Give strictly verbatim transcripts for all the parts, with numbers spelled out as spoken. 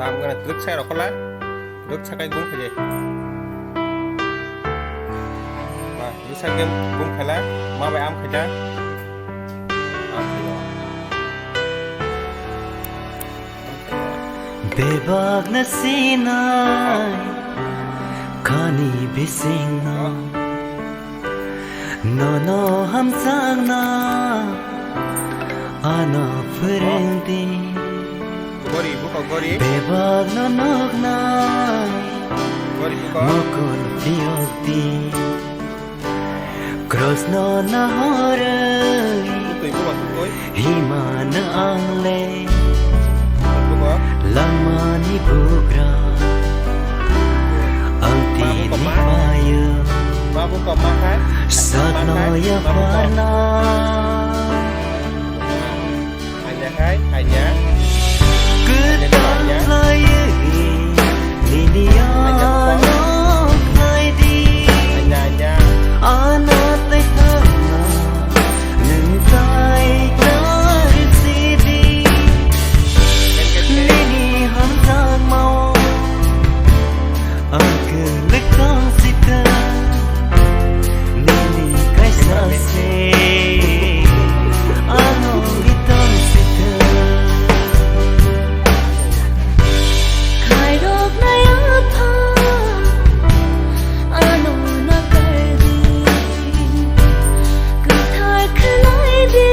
Tam gana twk sai rokhola, twk sakai gum khaje. Ma, twk sakai gum khaila, ma bai am khaja. Am khaja. Bebak na sinai, khani bising no. Nono hamjakna ano phrwngdi. Gori, buko gori. Bebak no nuknai. Gori, buko. Mokol phiyokdi. Cross no nahorwi. Twi buko, twi. Himano angle langmani bugra ang tini payo. Sakno yaparna. Hanya hai, hanya. Kwtal khlaiwi nini ano khlaidi. Hanya, hanya. Ano tei thangna. Nwng tai kwrwi sidi. Nini hamjakmao ang kwrwi tong sita. Nini kaisa se ano ri tong sita. Khairoknai apha ano nakardi. Kwthar khlai di,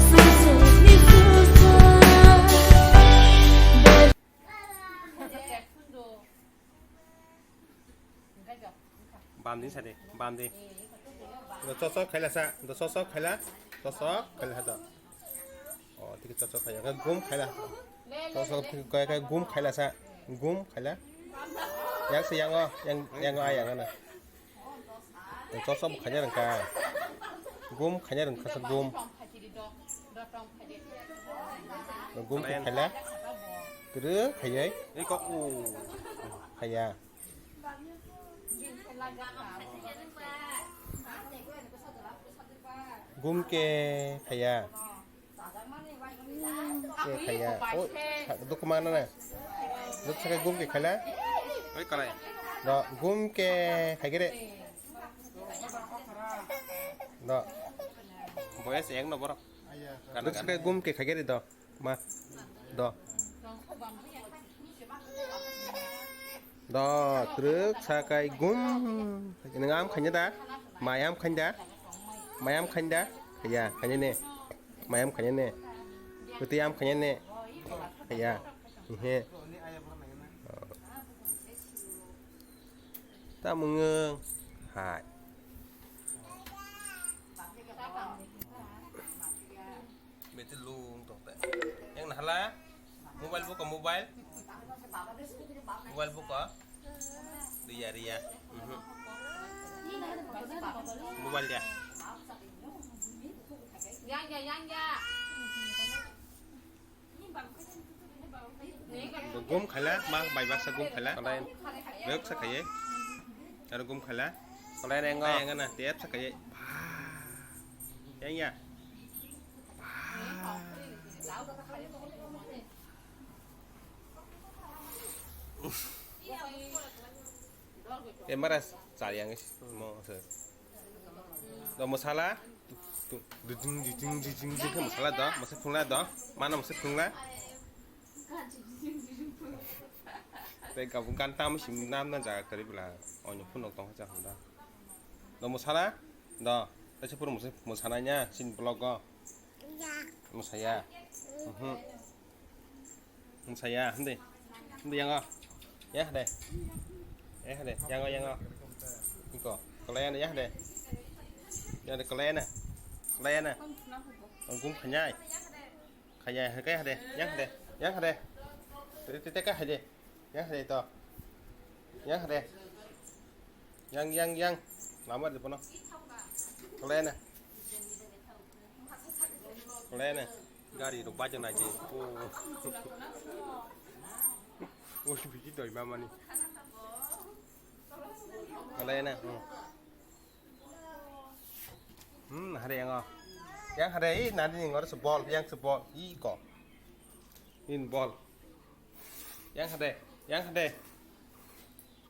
susukni susa. Bam din sa de, bam de. Do chosok khaila sa, do chosok khaila, chosok khaila do. Oh, tiki chosok khaila, gum khaila. Chosok kai kai gum khaila sa, gum khaila. Yang se yang o, yang, yang o ayang na. Chosok bo khaina rwngkha. Gum khaina rwngkha sa gum. Gum khe khaila. Kwrwi khaiwi. Khaiya. Gum khe khaiya. Khe khaiya. O, sa-, dukhu mano na. Duk sakai gum khe khaila. Oi, kalai. Do, gum khe khaigere. Do. Boyas ek no borok. Duk sakai gum khe khaigere do. Ma. Do. Do, twrwk sakai gum. Nwng am khaina da? Mai am khaina da? Mai am khaina da? Ya, khaina ne. Mai am khaina ne. Kwtwi am khaina ne. Ya. He. Tamung hai. Bete lung tong te. Yang nahala? Mobile buka mobile. Mobile buka. Ria ria. Mhm. Mobile dia. Yang ya yang ya. Gum khala ma bai baksa gum khala. Kalain. Bek sa khaye. Aro gum khala. Kalain engo. Engo na tep sa khaye. Yang ya. Emara chari ang mo se. Do masala. Tu, tu, dijing, dijing, dijing, dijing ke masala do. Masa phungla do. Mana masa phungla. Tei gabung kan tam sim nam na jaga kari bela. Onyo phun nok tong cha hunda. Do masala. Do. Tei se pur masa, masala nya sin blog go. Masaya. Mhm. Saya, hindi. Hindi yang ah. Ya deh. Ya deh, yang ah, yang ah. Iko, kalian ya deh. Ya deh kalian. Kalian. Gum khanyai. Khanyai, khanyai deh. Yang deh. Yang deh. Tete ka deh. Yang deh to. Yang deh. Yang, yang, yang. Lama deh pono. Kalian. Kalian. Gari rok bajak nai di. Oh. Oh, biji doi mamani. Kalai na. Hmm. Hmm, hari yang oh. Yang hari ini nanti ngor sebol, yang sebol. Iko. In bol. Yang kha de, yang kha de.